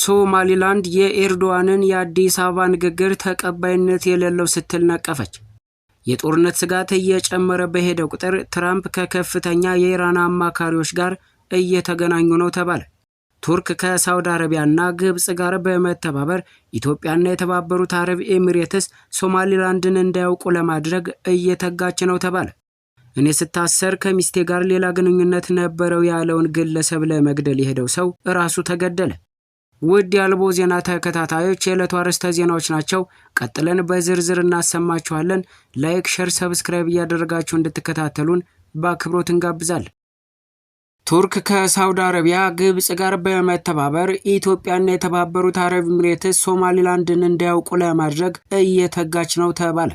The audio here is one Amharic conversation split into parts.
ሶማሊላንድ የኤርዶዋንን የአዲስ አበባ ንግግር ተቀባይነት የሌለው ስትል ነቀፈች። የጦርነት ስጋት እየጨመረ በሄደ ቁጥር ትራምፕ ከከፍተኛ የኢራን አማካሪዎች ጋር እየተገናኙ ነው ተባለ። ቱርክ ከሳውዲ አረቢያና ግብፅ ጋር በመተባበር ኢትዮጵያና የተባበሩት አረብ ኤሚሬትስ ሶማሊላንድን እንዳያውቁ ለማድረግ እየተጋች ነው ተባለ። እኔ ስታሰር ከሚስቴ ጋር ሌላ ግንኙነት ነበረው ያለውን ግለሰብ ለመግደል የሄደው ሰው ራሱ ተገደለ። ውድ የአልቦ ዜና ተከታታዮች፣ የዕለቱ አርዕስተ ዜናዎች ናቸው። ቀጥለን በዝርዝር እናሰማችኋለን። Like፣ share፣ subscribe እያደረጋችሁ እንድትከታተሉን በአክብሮት እንጋብዛለን። ቱርክ ከሳውዲ አረቢያ፣ ግብፅ ጋር በመተባበር ኢትዮጵያና የተባበሩት አረብ ኤሚሬትስ ሶማሊላንድን እንዳያውቁ ለማድረግ እየተጋች ነው ተባለ።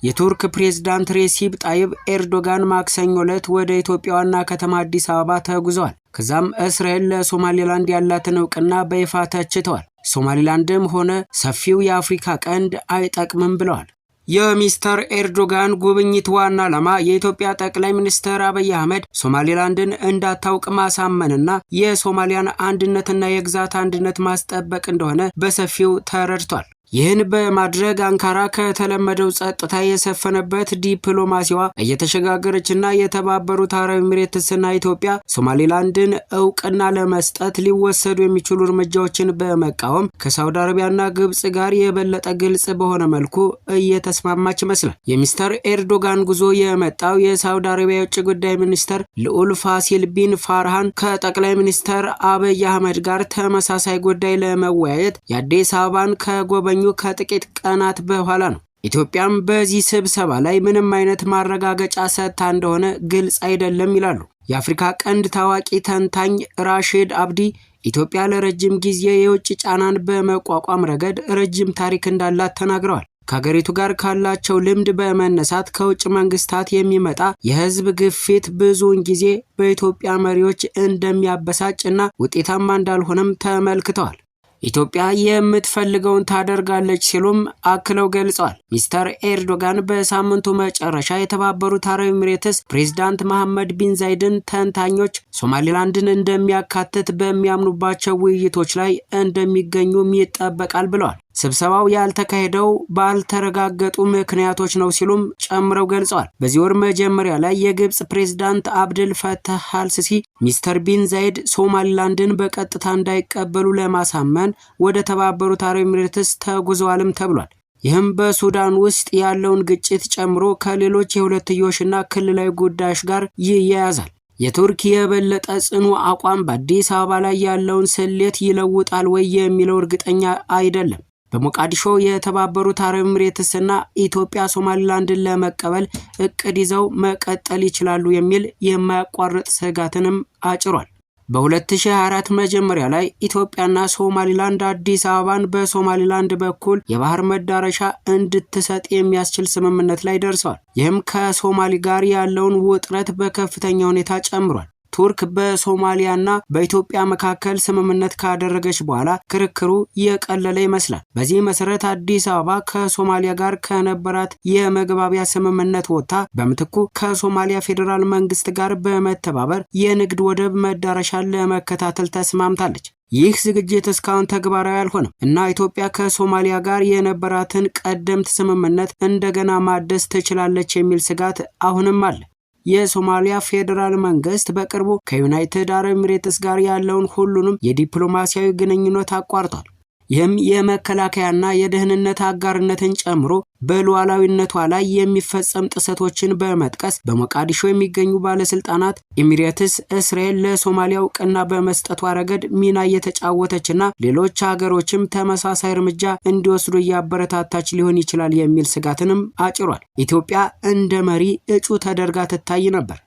የቱርክ ፕሬዝዳንት ሬሲፕ ጣይብ ኤርዶጋን ማክሰኞ ዕለት ወደ ኢትዮጵያ ዋና ከተማ አዲስ አበባ ተጉዘዋል። ከዛም እስራኤል ለሶማሊላንድ ያላትን እውቅና በይፋ ተችተዋል። ሶማሊላንድም ሆነ ሰፊው የአፍሪካ ቀንድ አይጠቅምም ብለዋል። የሚስተር ኤርዶጋን ጉብኝት ዋና ዓላማ የኢትዮጵያ ጠቅላይ ሚኒስትር አብይ አህመድ ሶማሊላንድን እንዳታውቅ ማሳመንና የሶማሊያን አንድነትና የግዛት አንድነት ማስጠበቅ እንደሆነ በሰፊው ተረድቷል። ይህን በማድረግ አንካራ ከተለመደው ጸጥታ የሰፈነበት ዲፕሎማሲዋ እየተሸጋገረችና የተባበሩት አረብ ኤሚሬትስና ኢትዮጵያ ሶማሊላንድን እውቅና ለመስጠት ሊወሰዱ የሚችሉ እርምጃዎችን በመቃወም ከሳውዲ አረቢያና ግብጽ ጋር የበለጠ ግልጽ በሆነ መልኩ እየተስማማች ይመስላል። የሚስተር ኤርዶጋን ጉዞ የመጣው የሳውዲ አረቢያ የውጭ ጉዳይ ሚኒስተር ልዑል ፋሲል ቢን ፋርሃን ከጠቅላይ ሚኒስተር አብይ አህመድ ጋር ተመሳሳይ ጉዳይ ለመወያየት የአዲስ አበባን ከጎበኙ ከጥቂት ቀናት በኋላ ነው። ኢትዮጵያም በዚህ ስብሰባ ላይ ምንም አይነት ማረጋገጫ ሰጥታ እንደሆነ ግልጽ አይደለም ይላሉ የአፍሪካ ቀንድ ታዋቂ ተንታኝ ራሽድ አብዲ። ኢትዮጵያ ለረጅም ጊዜ የውጭ ጫናን በመቋቋም ረገድ ረጅም ታሪክ እንዳላት ተናግረዋል። ከሀገሪቱ ጋር ካላቸው ልምድ በመነሳት ከውጭ መንግስታት የሚመጣ የህዝብ ግፊት ብዙውን ጊዜ በኢትዮጵያ መሪዎች እንደሚያበሳጭ እና ውጤታማ እንዳልሆነም ተመልክተዋል። ኢትዮጵያ የምትፈልገውን ታደርጋለች ሲሉም አክለው ገልጸዋል። ሚስተር ኤርዶጋን በሳምንቱ መጨረሻ የተባበሩት አረብ ኤሚሬትስ ፕሬዝዳንት መሐመድ ቢን ዛይድን ተንታኞች ሶማሊላንድን እንደሚያካትት በሚያምኑባቸው ውይይቶች ላይ እንደሚገኙም ይጠበቃል ብለዋል። ስብሰባው ያልተካሄደው ባልተረጋገጡ ምክንያቶች ነው ሲሉም ጨምረው ገልጸዋል። በዚህ ወር መጀመሪያ ላይ የግብፅ ፕሬዝዳንት አብድል ፈታህ አልሲሲ ሚስተር ቢን ዛይድ ሶማሊላንድን በቀጥታ እንዳይቀበሉ ለማሳመን ወደ ተባበሩት አረብ ኤሚሬትስ ተጉዘዋልም ተብሏል። ይህም በሱዳን ውስጥ ያለውን ግጭት ጨምሮ ከሌሎች የሁለትዮሽና ክልላዊ ጉዳዮች ጋር ይያያዛል። የቱርክ የበለጠ ጽኑ አቋም በአዲስ አበባ ላይ ያለውን ስሌት ይለውጣል ወይ የሚለው እርግጠኛ አይደለም። በሞቃዲሾ የተባበሩት አረብ ኤሚሬትስና ኢትዮጵያ ሶማሊላንድን ለመቀበል እቅድ ይዘው መቀጠል ይችላሉ የሚል የማያቋርጥ ስጋትንም አጭሯል። በ2024 መጀመሪያ ላይ ኢትዮጵያና ሶማሊላንድ አዲስ አበባን በሶማሊላንድ በኩል የባህር መዳረሻ እንድትሰጥ የሚያስችል ስምምነት ላይ ደርሰዋል። ይህም ከሶማሊ ጋር ያለውን ውጥረት በከፍተኛ ሁኔታ ጨምሯል። ቱርክ በሶማሊያና በኢትዮጵያ መካከል ስምምነት ካደረገች በኋላ ክርክሩ የቀለለ ይመስላል። በዚህ መሰረት አዲስ አበባ ከሶማሊያ ጋር ከነበራት የመግባቢያ ስምምነት ወጥታ በምትኩ ከሶማሊያ ፌዴራል መንግስት ጋር በመተባበር የንግድ ወደብ መዳረሻን ለመከታተል ተስማምታለች። ይህ ዝግጅት እስካሁን ተግባራዊ አልሆነም እና ኢትዮጵያ ከሶማሊያ ጋር የነበራትን ቀደምት ስምምነት እንደገና ማደስ ትችላለች የሚል ስጋት አሁንም አለ። የሶማሊያ ፌዴራል መንግስት በቅርቡ ከዩናይትድ አረብ ኤሚሬትስ ጋር ያለውን ሁሉንም የዲፕሎማሲያዊ ግንኙነት አቋርጧል። ይህም የመከላከያና የደህንነት አጋርነትን ጨምሮ በሉዓላዊነቷ ላይ የሚፈጸም ጥሰቶችን በመጥቀስ በሞቃዲሾ የሚገኙ ባለስልጣናት ኤሚሬትስ እስራኤል ለሶማሊያ እውቅና በመስጠቷ ረገድ ሚና እየተጫወተችና ሌሎች ሀገሮችም ተመሳሳይ እርምጃ እንዲወስዱ እያበረታታች ሊሆን ይችላል የሚል ስጋትንም አጭሯል። ኢትዮጵያ እንደ መሪ እጩ ተደርጋ ትታይ ነበር።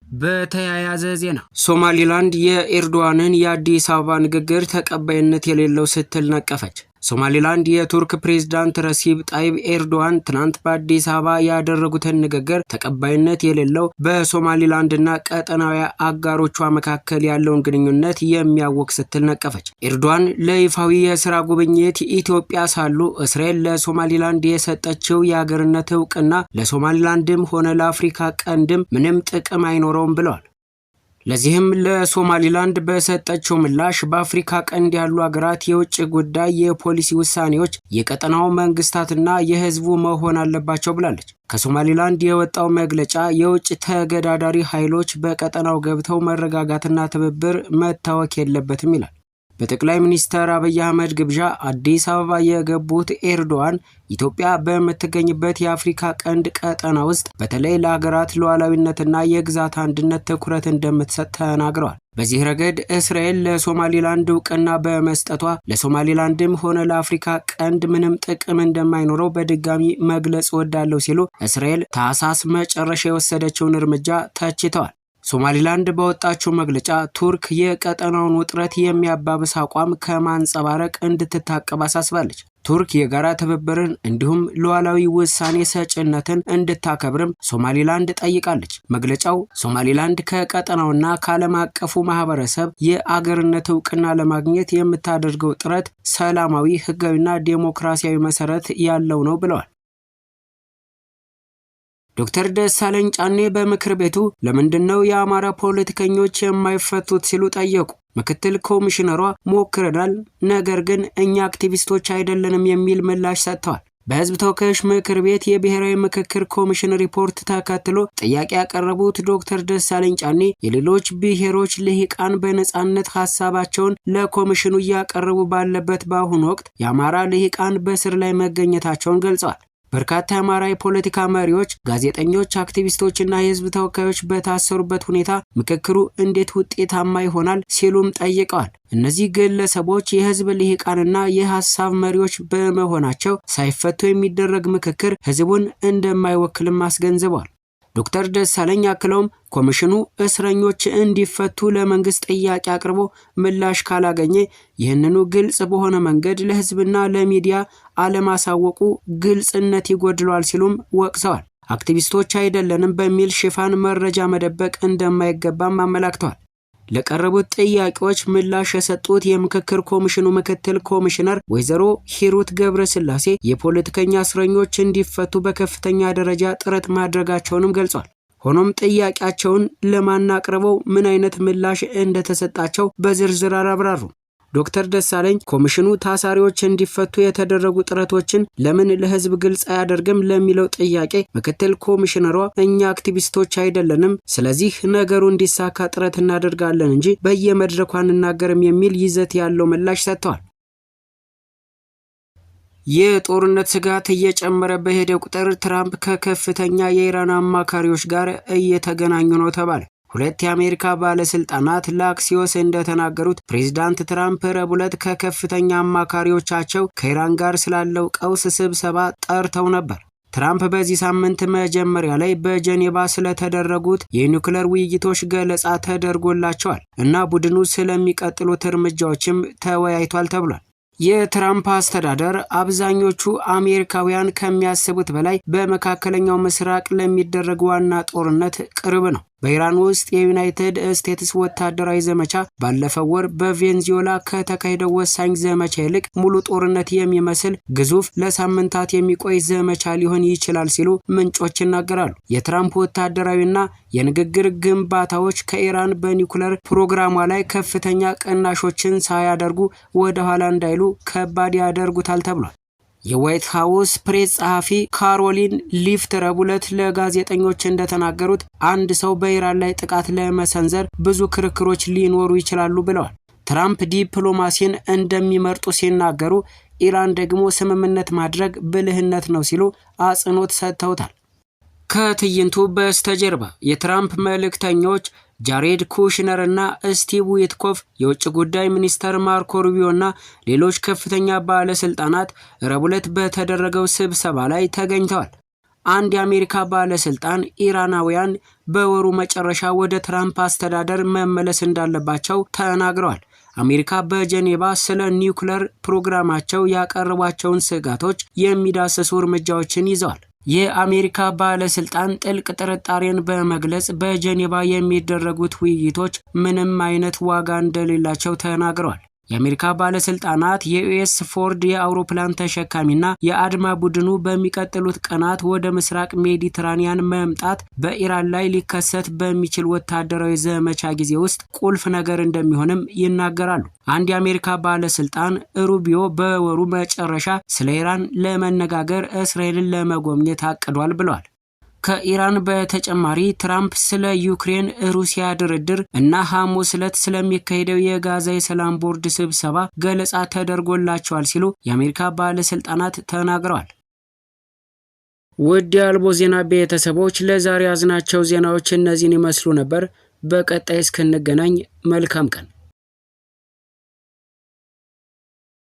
በተያያዘ ዜና ሶማሊላንድ የኤርዶዋንን የአዲስ አበባ ንግግር ተቀባይነት የሌለው ስትል ነቀፈች። ሶማሊላንድ የቱርክ ፕሬዝዳንት ረሲብ ጣይብ ኤርዶዋን ትናንት በአዲስ አበባ ያደረጉትን ንግግር ተቀባይነት የሌለው፣ በሶማሊላንድና ቀጠናዊ አጋሮቿ መካከል ያለውን ግንኙነት የሚያውክ ስትል ነቀፈች። ኤርዶዋን ለይፋዊ የስራ ጉብኝት ኢትዮጵያ ሳሉ እስራኤል ለሶማሊላንድ የሰጠችው የአገርነት እውቅና ለሶማሊላንድም ሆነ ለአፍሪካ ቀንድም ምንም ጥቅም አይኖረውም ብለዋል። ለዚህም ለሶማሊላንድ በሰጠችው ምላሽ በአፍሪካ ቀንድ ያሉ አገራት የውጭ ጉዳይ የፖሊሲ ውሳኔዎች የቀጠናው መንግስታትና የህዝቡ መሆን አለባቸው ብላለች። ከሶማሊላንድ የወጣው መግለጫ የውጭ ተገዳዳሪ ኃይሎች በቀጠናው ገብተው መረጋጋትና ትብብር መታወክ የለበትም ይላል። በጠቅላይ ሚኒስትር አብይ አህመድ ግብዣ አዲስ አበባ የገቡት ኤርዶዋን ኢትዮጵያ በምትገኝበት የአፍሪካ ቀንድ ቀጠና ውስጥ በተለይ ለሀገራት ሉዓላዊነትና የግዛት አንድነት ትኩረት እንደምትሰጥ ተናግረዋል። በዚህ ረገድ እስራኤል ለሶማሊላንድ እውቅና በመስጠቷ ለሶማሊላንድም ሆነ ለአፍሪካ ቀንድ ምንም ጥቅም እንደማይኖረው በድጋሚ መግለጽ እወዳለሁ ሲሉ እስራኤል ታህሳስ መጨረሻ የወሰደችውን እርምጃ ተችተዋል። ሶማሊላንድ ባወጣችው መግለጫ ቱርክ የቀጠናውን ውጥረት የሚያባብስ አቋም ከማንጸባረቅ እንድትታቀብ አሳስባለች። ቱርክ የጋራ ትብብርን እንዲሁም ሉዓላዊ ውሳኔ ሰጭነትን እንድታከብርም ሶማሊላንድ ጠይቃለች። መግለጫው ሶማሊላንድ ከቀጠናውና ከዓለም አቀፉ ማህበረሰብ የአገርነት እውቅና ለማግኘት የምታደርገው ጥረት ሰላማዊ፣ ህጋዊና ዴሞክራሲያዊ መሰረት ያለው ነው ብለዋል። ዶክተር ደሳለኝ ጫኔ በምክር ቤቱ ለምንድነው የአማራ ፖለቲከኞች የማይፈቱት ሲሉ ጠየቁ። ምክትል ኮሚሽነሯ ሞክረናል፣ ነገር ግን እኛ አክቲቪስቶች አይደለንም የሚል ምላሽ ሰጥተዋል። በሕዝብ ተወካዮች ምክር ቤት የብሔራዊ ምክክር ኮሚሽን ሪፖርት ተከትሎ ጥያቄ ያቀረቡት ዶክተር ደሳለኝ ጫኔ የሌሎች ብሔሮች ልሂቃን በነጻነት ሀሳባቸውን ለኮሚሽኑ እያቀረቡ ባለበት በአሁኑ ወቅት የአማራ ልሂቃን በእስር ላይ መገኘታቸውን ገልጸዋል። በርካታ የአማራ የፖለቲካ መሪዎች፣ ጋዜጠኞች፣ አክቲቪስቶችና የህዝብ ተወካዮች በታሰሩበት ሁኔታ ምክክሩ እንዴት ውጤታማ ይሆናል ሲሉም ጠይቀዋል። እነዚህ ግለሰቦች የህዝብ ልሂቃንና የሀሳብ መሪዎች በመሆናቸው ሳይፈቱ የሚደረግ ምክክር ህዝቡን እንደማይወክልም አስገንዝበዋል። ዶክተር ደሳለኝ አክለውም ኮሚሽኑ እስረኞች እንዲፈቱ ለመንግስት ጥያቄ አቅርቦ ምላሽ ካላገኘ ይህንኑ ግልጽ በሆነ መንገድ ለህዝብና ለሚዲያ አለማሳወቁ ግልጽነት ይጎድለዋል ሲሉም ወቅሰዋል። አክቲቪስቶች አይደለንም በሚል ሽፋን መረጃ መደበቅ እንደማይገባም አመላክተዋል። ለቀረቡት ጥያቄዎች ምላሽ የሰጡት የምክክር ኮሚሽኑ ምክትል ኮሚሽነር ወይዘሮ ሂሩት ገብረስላሴ የፖለቲከኛ እስረኞች እንዲፈቱ በከፍተኛ ደረጃ ጥረት ማድረጋቸውንም ገልጿል። ሆኖም ጥያቄያቸውን ለማን አቅርበው ምን አይነት ምላሽ እንደተሰጣቸው በዝርዝር አላብራሩም። ዶክተር ደሳለኝ ኮሚሽኑ ታሳሪዎች እንዲፈቱ የተደረጉ ጥረቶችን ለምን ለሕዝብ ግልጽ አያደርግም ለሚለው ጥያቄ ምክትል ኮሚሽነሯ እኛ አክቲቪስቶች አይደለንም፣ ስለዚህ ነገሩ እንዲሳካ ጥረት እናደርጋለን እንጂ በየመድረኩ አንናገርም የሚል ይዘት ያለው ምላሽ ሰጥተዋል። የጦርነት ስጋት እየጨመረ በሄደ ቁጥር ትራምፕ ከከፍተኛ የኢራን አማካሪዎች ጋር እየተገናኙ ነው ተባለ። ሁለት የአሜሪካ ባለስልጣናት ለአክሲዮስ እንደተናገሩት ፕሬዚዳንት ትራምፕ ረቡዕ ዕለት ከከፍተኛ አማካሪዎቻቸው ከኢራን ጋር ስላለው ቀውስ ስብሰባ ጠርተው ነበር። ትራምፕ በዚህ ሳምንት መጀመሪያ ላይ በጀኔቫ ስለተደረጉት የኒውክለር ውይይቶች ገለጻ ተደርጎላቸዋል እና ቡድኑ ስለሚቀጥሉት እርምጃዎችም ተወያይቷል ተብሏል። የትራምፕ አስተዳደር አብዛኞቹ አሜሪካውያን ከሚያስቡት በላይ በመካከለኛው ምስራቅ ለሚደረግ ዋና ጦርነት ቅርብ ነው። በኢራን ውስጥ የዩናይትድ ስቴትስ ወታደራዊ ዘመቻ ባለፈው ወር በቬንዙዌላ ከተካሄደው ወሳኝ ዘመቻ ይልቅ ሙሉ ጦርነት የሚመስል ግዙፍ ለሳምንታት የሚቆይ ዘመቻ ሊሆን ይችላል ሲሉ ምንጮች ይናገራሉ። የትራምፕ ወታደራዊና የንግግር ግንባታዎች ከኢራን በኒውክለር ፕሮግራሟ ላይ ከፍተኛ ቅናሾችን ሳያደርጉ ወደ ኋላ እንዳይሉ ከባድ ያደርጉታል ተብሏል። የዋይት ሀውስ ፕሬስ ጸሐፊ ካሮሊን ሊፍት ረቡዕ ዕለት ለጋዜጠኞች እንደተናገሩት አንድ ሰው በኢራን ላይ ጥቃት ለመሰንዘር ብዙ ክርክሮች ሊኖሩ ይችላሉ ብለዋል። ትራምፕ ዲፕሎማሲን እንደሚመርጡ ሲናገሩ፣ ኢራን ደግሞ ስምምነት ማድረግ ብልህነት ነው ሲሉ አጽንኦት ሰጥተውታል። ከትዕይንቱ በስተጀርባ የትራምፕ መልእክተኞች ጃሬድ ኩሽነር እና ስቲቭ ዊትኮፍ፣ የውጭ ጉዳይ ሚኒስተር ማርኮ ሩቢዮ እና ሌሎች ከፍተኛ ባለስልጣናት ረቡዕ ዕለት በተደረገው ስብሰባ ላይ ተገኝተዋል። አንድ የአሜሪካ ባለስልጣን ኢራናውያን በወሩ መጨረሻ ወደ ትራምፕ አስተዳደር መመለስ እንዳለባቸው ተናግረዋል። አሜሪካ በጀኔቫ ስለ ኒውክለር ፕሮግራማቸው ያቀረቧቸውን ስጋቶች የሚዳስሱ እርምጃዎችን ይዘዋል። የአሜሪካ ባለስልጣን ጥልቅ ጥርጣሬን በመግለጽ በጀኔቫ የሚደረጉት ውይይቶች ምንም አይነት ዋጋ እንደሌላቸው ተናግረዋል። የአሜሪካ ባለስልጣናት የዩኤስ ፎርድ የአውሮፕላን ተሸካሚና የአድማ ቡድኑ በሚቀጥሉት ቀናት ወደ ምስራቅ ሜዲትራኒያን መምጣት በኢራን ላይ ሊከሰት በሚችል ወታደራዊ ዘመቻ ጊዜ ውስጥ ቁልፍ ነገር እንደሚሆንም ይናገራሉ። አንድ የአሜሪካ ባለስልጣን ሩቢዮ በወሩ መጨረሻ ስለ ኢራን ለመነጋገር እስራኤልን ለመጎብኘት አቅዷል ብለዋል። ከኢራን በተጨማሪ ትራምፕ ስለ ዩክሬን ሩሲያ ድርድር እና ሐሙስ ዕለት ስለሚካሄደው የጋዛ የሰላም ቦርድ ስብሰባ ገለጻ ተደርጎላቸዋል ሲሉ የአሜሪካ ባለስልጣናት ተናግረዋል። ውድ የአልቦ ዜና ቤተሰቦች፣ ለዛሬ ያዝናቸው ዜናዎች እነዚህን ይመስሉ ነበር። በቀጣይ እስክንገናኝ መልካም ቀን።